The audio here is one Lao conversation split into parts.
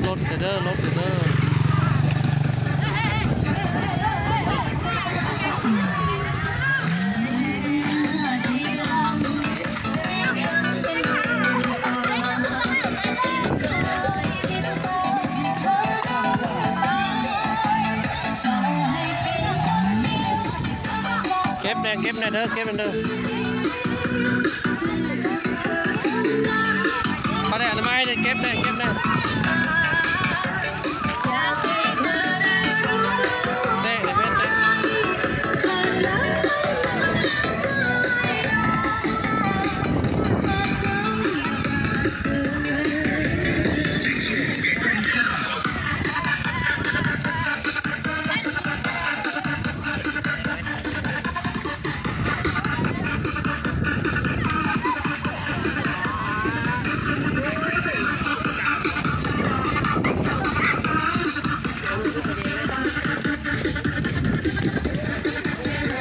ລົດເດີ ລົດເດີ. ເກັບແດ່ ເກັບແດ່ເດີ ເກັບແດ່ເດີ. ເອົາແດ່ ອະນາໄມເດີ ເກັບແດ່ ເກັບແດ່.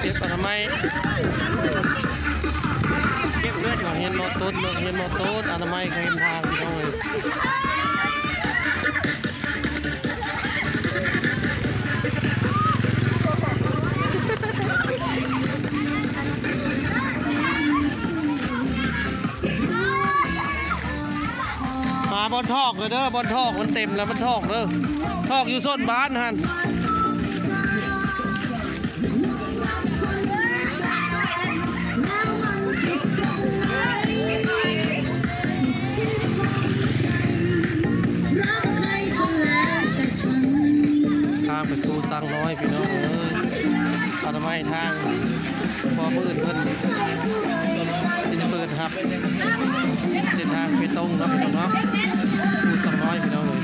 ເກັບອະນາໄມ ເກັບເລືອດ ເຮົາຮຽນ ມ.ຕົ້ນ ເຮົາຮຽນ ມ.ຕົ້ນ ອະນາໄມ ເຂົາເຫັນທາງ ພີ່ນ້ອງເອີຍ. ມາບ່ອນຖອກເດີ ບ່ອນຖອກມັນເຕັມແລ້ວ ມັນຖອກເດີ ຖອກຢູ່ໂຊນບ້ານຫັ້ນ. ທາງໄປພູຊ້າງນ້ອຍ ພີ່ນ້ອງເອີຍ ອະນາໄມທາງ ເພາະມື້ອື່ນເພິ່ນຊິໄດ້ເປີດຮັບເສັ້ນທາງເບຕົງເນາະ ພີ່ນ້ອງເນາະ ພູຊ້າງນ້ອຍ ພີ່ນ້ອງເອີຍ.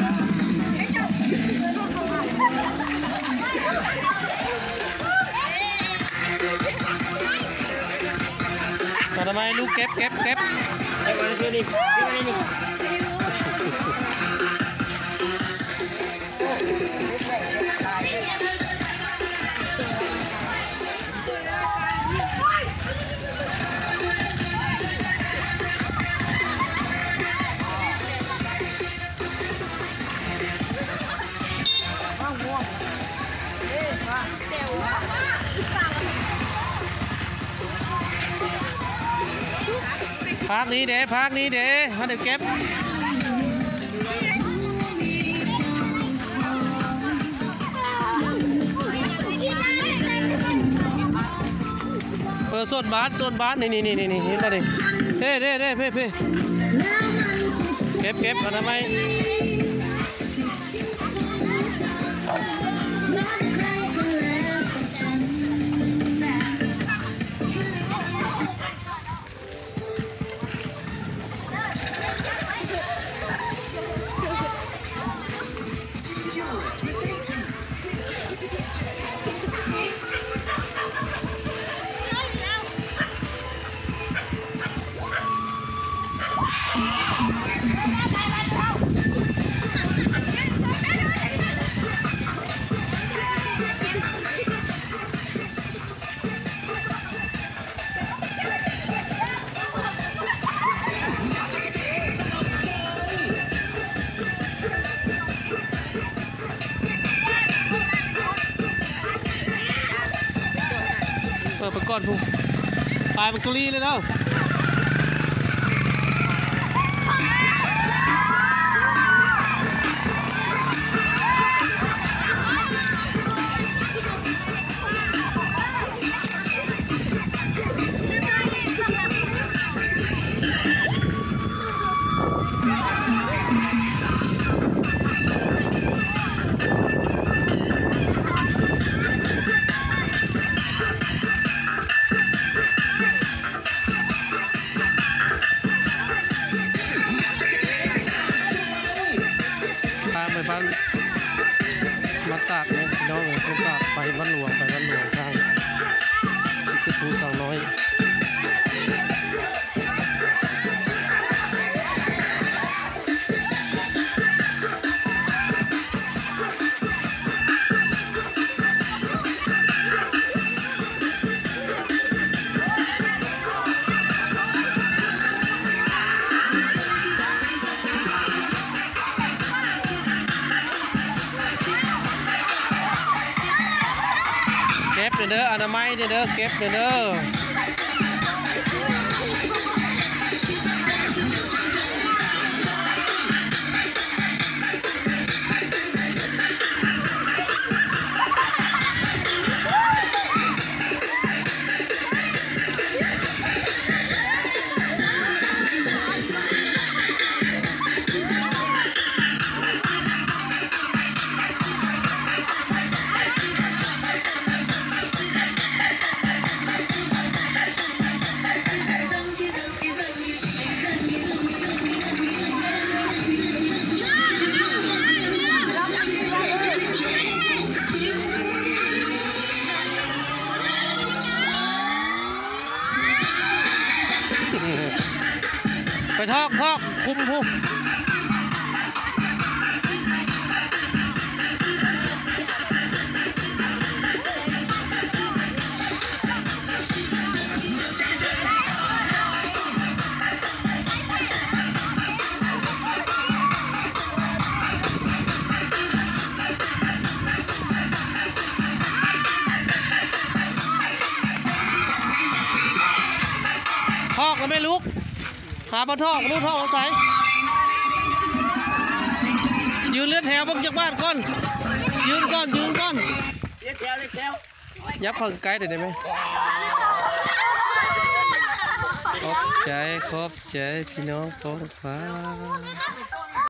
ອະນາໄມລູກ ເກັບ ເກັບ ເກັບ ເກັບໄວ້ຊື່ນີ້ ເກັບໄວ້ນີ້. ພາກນີ້ເດ້ ພາກນີ້ເດ້ ມາເດີເກັບ. ເອີ ໂຊນບ້ານ ໂຊນບ້ານ ນີ້ໆໆ ເຫັນບໍ່ນີ້ ເດ້ໆໆ ເພ ເພ ເກັບ ເກັບ ອະນາໄມ. ເປີດໄປກ່ອນພຸ້ນ ປາຍມັນກະລີເລີຍເນາະ. ທາງໄປບ້ານ ບ້ານຕາດເນາະ ພີ່ນ້ອງເອີຍ ບ້ານຕາດ ໄປບ້ານຫຼວງ ໄປບ້ານຫຼວງ ທາງ ທີ່ຄືພູຊ້າງນ້ອຍ. ເ ເດີ ອະນາໄມເດີ ເກັບເດີ. ໄປທອກ ທອກ ຄຸມພຸ້ນ. ທອກແລ້ວແມ່ລູກ. ຫາປາທອກ ປາທອກໃສ? ຢືນລຽນແຖວເບິ່ງຈັກບາດກ່ອນ. ຢືນກ່ອນ ຢືນກ່ອນ. ລຽນແຖວ ລຽນແຖວ. ຍັບເຂົ້າໃກ້ໄດ້ໄໝ? ຂອບໃຈ ຂອບໃຈພີ່ນ້ອງປ້ອງປາຍ.